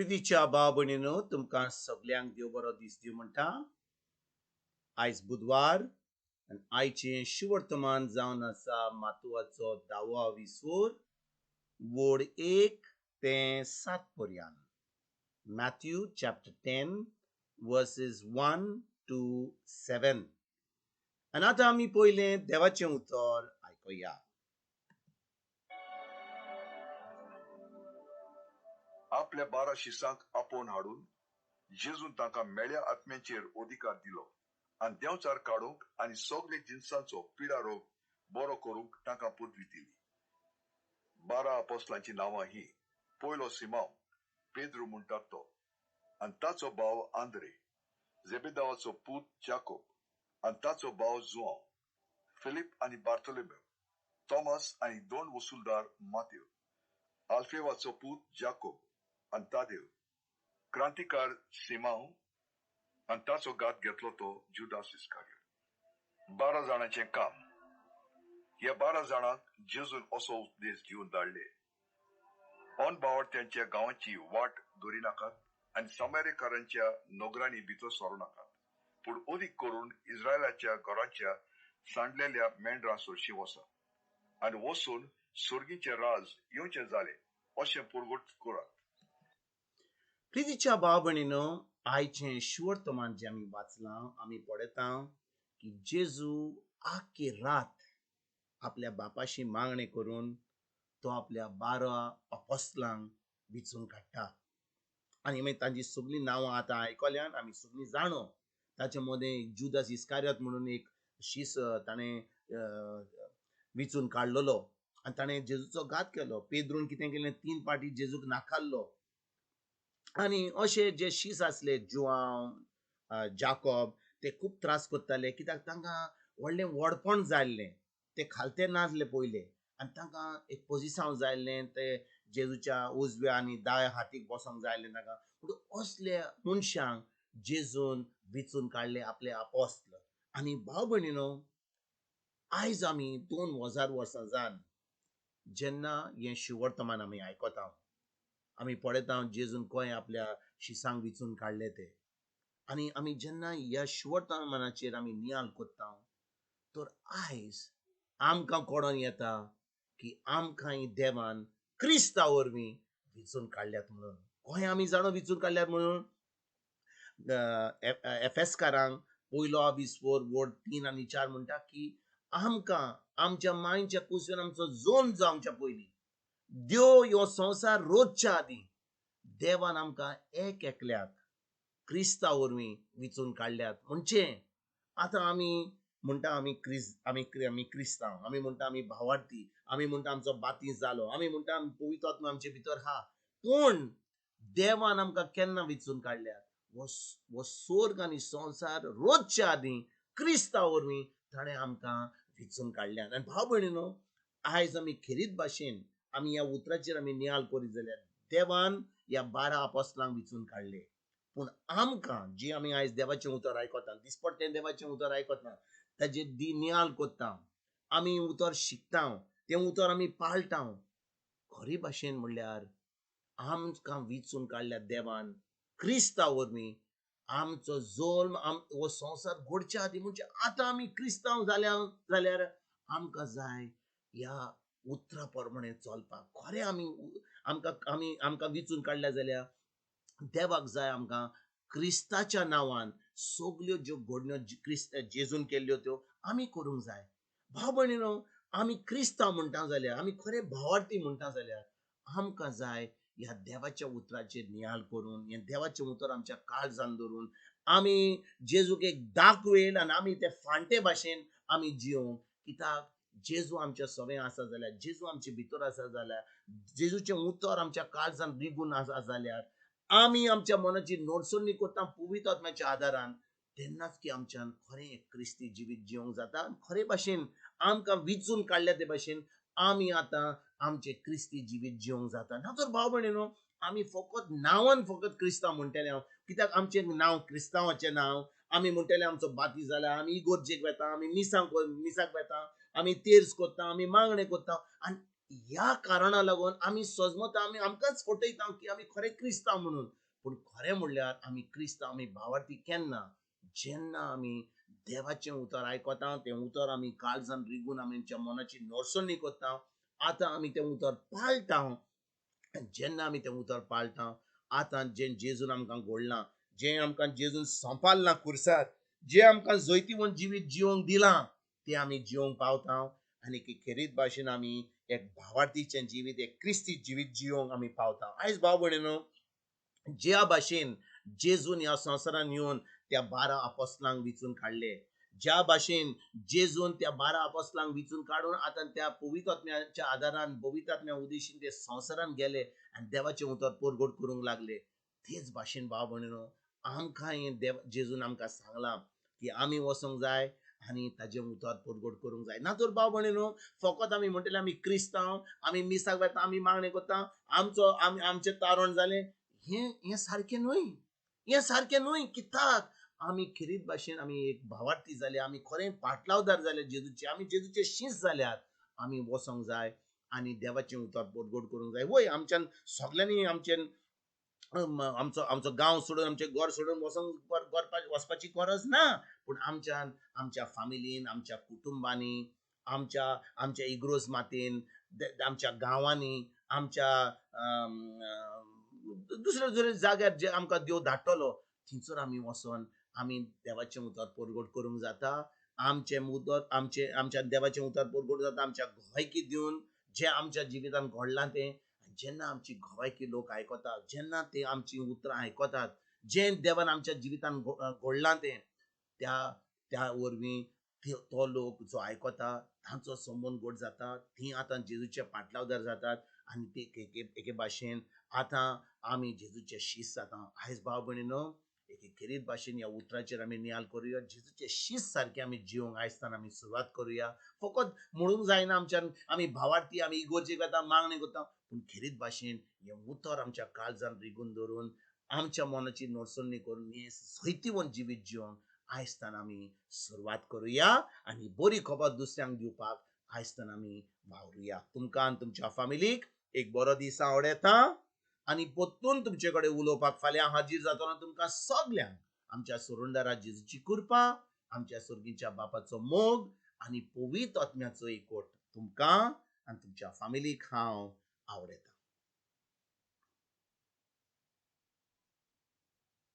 प्रितीच्या भाव भयणीनो, तुमकां सगल्यांक देव बरो दीस दिवं म्हणटा. आयज बुधवार आनी आयचें शुवर्तमान जावन आसा मातुवाचो धावो विसोर वोड 1 ते 7 पर्यंत. Matthew chapter 10 verses 1 to 7. आनी आतां आमी पयलें देवाचें उतर आयकुया. आपल्या 12 शिसांक आपोवन हाडून जेजून तांकां मेळ्या आत्म्यांचेर अधिकार दिलो आनी देंवचार काडूंक आनी सगळे जिनसांचो पिडा रोग बरो करूंक तांकां पदवी दिली. 12 अपोस्लांचीं नांवां ही: पयलो सिमांव, पेद्रू म्हणटात तो, आनी ताचो भाव आंद्रे, जेबेदावाचो पूत जाकोब आनी ताचो भाव जुआंव, फिलीप आनी बार्तोलोमेव, थॉमस आनी 2 वसुलदार मातेव, आल्फेवाचो पूत जाकोब आनी तादेव, क्रांतिकार सिमांव आनी ताचो घात घेतलो तो जुदास इस्कारियोत. 12 जाणांचें काम. ह्या 12 जाणांक जेजून असो उपदेश दिवन धाडले: अनभावार्थ्यांच्या गांवाची वाट धरिनाकात आनी सामारेकारांच्या नगरांनी भितर सरू नाकात, पूण अदीक करून इस्रायलाच्या घरांच्या सांडलेल्या मेंढरां सरशीं वसात आनी वचून सर्गीचें राज येवचें जालें अशें पुरगट करात. प्रितीच्या भाव भयणीनो, आयचें शुवर्तमान जें आमी वाचलां, आमी पळयता की जेजू आख्खी रात आपल्या बापाशी मागणें करून तो आपल्या 12 अपोस्लांक विचून काडटा. आनी मागीर तांची सगळीं नांवां आतां आयकल्यान आमी सगळीं जाणो. ताचे मदें एक जुदास इस्कारियोत म्हणून एक शीस ताणें विचून काडलेलो आनी ताणें जेजूचो घात केलो. पेद्रून कितें केलें, 3 पाटी जेजूक नाकारलो. आनी अशे जे शीस आसले जुआंव, जाकोब, ते खूब त्रास करताले, कित्याक तांकां व्हडलें व्हडपण जाय आसलें. ते खालते नासले पयले आनी तांकां एक पोजिसांव जाय आसलें, ते जेजूच्या उजव्या आनी दाव्या हातीक बसोंक जाय आसलें तांकां. पूण असल्या मनशांक जेजून विचून काडले आपले आपोस्ल. आनी भाव भयणीनो, आयज आमी 2000 वर्सां जावन जेन्ना हें शुवर्तमान आमी आयकता, आमी पळयता जेजून खंय आपल्या शिसांक विचून काडले ते. आनी आमी जेन्ना ह्या शुवर्तमानाचेर आमी नियाळ करता, तर आयज आमकां कळोन येता की आमकां देवान क्रिस्ता वरवीं विचून काडल्यात म्हणून. खंय आमी जाणो विचून काडल्यात म्हणून? एफेसकारांक पयलो आविस्पोर वोर्ड 3 आनी 4 म्हणटा की आमकां आमच्या मांयच्या कुसवेन आमचो जोन जावच्या पयलीं, देव ह्यो संवसार रोजच्या आदीं देवान आमकां एक एकल्याक क्रिस्ता वरवीं विचून काडल्यात. म्हणजे आतां आमी म्हणटा आमी आमी क्रिस्तांव, आमी म्हणटा आमी भावार्थी, आमी म्हणटा आमचो बातीस जालो, आमी म्हणटा आमी पवित्र आत्मा आमचे भितर हा. पूण देवान आमकां केन्ना विचून काडल्यात? हो स्वर्ग आनी संवसार रोजच्या आदीं क्रिस्ता वरवीं ताणें आमकां विचून काडल्यात. आनी भाव भयणीनो, आयज आमी खेरीत भाशेन आमी ह्या उतराचेर आमी नियाळ करीत जाल्यार देवान ह्या 12 आपोस्लांक विचून काडले. पूण आमकां जी आमी आयज देवाचें उतर आयकता, दिसपट्टें देवाचें उतर आयकता, ताजेर दी नियाळ करता, आमी उतर शिकता, तें उतर आमी पाळटा, खरी भाशेन म्हणल्यार आमकां विचून काडल्या देवान क्रिस्ता वरवीं. आमचो जल्म हो संवसार घडच्या आदीं, म्हणजे आतां आमी क्रिस्तांव जाल्या जाल्यार आमकां जाय ह्या उतरा प्रमाणे चलपाक. खरें आमी आमकां आमी आमकां विचून काडल्या जाल्यार देवाक जाय आमकां क्रिस्ताच्या नांवान सगल्यो ज्यो घडण्यो क्रिस्त जेजून केल्ल्यो त्यो आमी करूंक जाय. भाव भयणीनो, आमी क्रिस्तांव म्हणटा जाल्यार, आमी खरें भावार्थी म्हणटा जाल्यार आमकां जाय ह्या देवाच्या उतराचेर नियाळ करून, हें देवाचें उतर आमच्या काळजान धरून आमी जेजूक एक दाखवेल आनी आमी ते फांटे भाशेन आमी जियोंक. कित्याक जेजू आमच्या सवें आसा जाल्यार, जेजू आमचे भितर आसा जाल्यार, जेजूचें उतर आमच्या काळजान रिगून आसा जाल्यार आमी आमच्या मनाची नोडसणी करता पवित्र आत्म्याच्या आदारान, तेन्नाच की आमच्यान खरें एक क्रिस्ती जिवीत जिवंक जाता. खरे भाशेन आमकां विचून काडल्या ते भाशेन आमी आतां आमचें क्रिस्ती जिवीत जिवंक जाता. ना तर भाव भयणीनो, आमी फकत नांवान फकत क्रिस्तांव म्हणटले हांव, कित्याक आमचें नांव क्रिस्तांवाचें नांव, आमी म्हणटले आमचो बाती जाला, आमी इगोर्जेक वेता, आमी मिसाक वेता, आमी तेर्स करता, आमी मागणें करता. आनी ह्या कारणा लागून आमी सजमता, आमी आमकांच फटयता की आमी खरें क्रिस्तांव म्हणून. पूण खरें म्हणल्यार आमी क्रिस्तांव, आमी भावार्थी केन्ना? जेन्ना आमी देवाचें उतर आयकता, तें उतर आमी काळजान रिगून आमी आमच्या मनाची नरसणी करता, आतां आमी तें उतर पाळटा. जेन्ना आमी तें उतर पाळटा, आतां जें जेजून आमकां घडलां, जें आमकां जेजून संपाडलां खुर्सार, जें आमकां जैतिवंत जिवीत जिवंक दिलां, तें आमी जिवंक पावता. आनी खेरीत भाशेन आमी एक भावार्थीचें जिवीत, एक क्रिस्ती जिवीत जिवंक आमी पावता. आयज भाव भयणीनो, ज्या भाशेन जेजून ह्या संवसारान येवन त्या 12 आपोस्लांक विचून काडले, ज्या भाशेन जेजून त्या 12 आपोस्लांक विचून काडून आतां त्या पवित्र आत्म्याच्या आदारान, पवित्र आत्म्या उदेशीन ते संवसारान गेले आनी देवाचें उतर परगट करूंक लागले, तेच भाशेन भाव भयणीनो आमकां हें देव जेजून आमकां सांगलां की आमी वचोंक जाय आनी ताजें उतर परगट करूंक जाय. ना तर भाव भयणीनो फकत आमी म्हणटले आमी क्रिस्तांव, आमी मिसाक वता, आमी मागणें करता, आमचो आमी आमचें तारण जालें, हें सारकें न्हय, हें सारकें न्हय. कित्याक आमी खेरीत भाशेन आमी एक भावार्थी जाले, आमी खरें पाटलावदार जाले जेजूचे, आमी जेजूचे शीस जाल्यात, आमी वचोंक जाय आनी देवाचें उतर परगट करूंक जाय. वय आमच्यान सगल्यांनी आमच्यान आमचो आमचो गांव सोडून, आमचें घर सोडून वचोंक वचपाची गरज ना, पूण आमच्यान आमच्या फामिलीन, आमच्या कुटुंबांनी, आमच्या आमच्या इग्रोज मातेन, आमच्या गांवांनी, आमच्या दुसऱ्या दुसऱ्या जाग्यार जे आमकां देव धाडटलो थंयसर आमी वचोन आमी देवाचें उतर परगट करूंक जाता. आमचें उतर आमचें आमच्या देवाचें उतर परगट जाता आमच्या गोवायकी दिवन जें आमच्या जिवितान घडलां तें. जेन्ना आमची गोवायकी लोक आयकतात, जेन्ना ते आमची उतरां आयकतात, जें देवान आमच्या जिवितान घडलां तें, त्या त्या वरवीं तो लोक जो आयकता तांचो संबंद गोड जाता, तीं आतां जेजूचे पाटलावदार जातात आनी ते एके भाशेन आतां आमी जेजूचे शीस जाता. आयज भाव भयणीनो एके खेरीत भाशेन ह्या उतराचेर आमी नियाल करुया, जेजूचे शीस सारकें आमी जिवंक आयजतान आमी सुरवात करुया. फकत म्हणूंक जायना आमच्यान आमी भावार्थी, आमी इगोर्जेक वता, मागणें करता, पूण खेरीत भाशेन हें उतर आमच्या काळजान रिगून धरून आमच्या मनाची नरसणी करून हें जैतिवंत जिवीत जिवंक आयजतान आमी सुरवात करुया आनी बरी खबर दुसऱ्यांक दिवपाक आयजतान आमी वावरुया. तुमकां आनी तुमच्या फामिलीक एक बरो दीस आवडता आनी परतून तुमचे कडेन उलोवपाक फाल्यां हाजीर जातना तुमकां सगल्यांक आमच्या सुरुंदरा जेजूची कृपा, आमच्या सुर्गीच्या बापाचो मोग आनी पवित्र आत्म्याचो एकवट तुमकां आनी तुमच्या फामिलीक हांव आवडटा.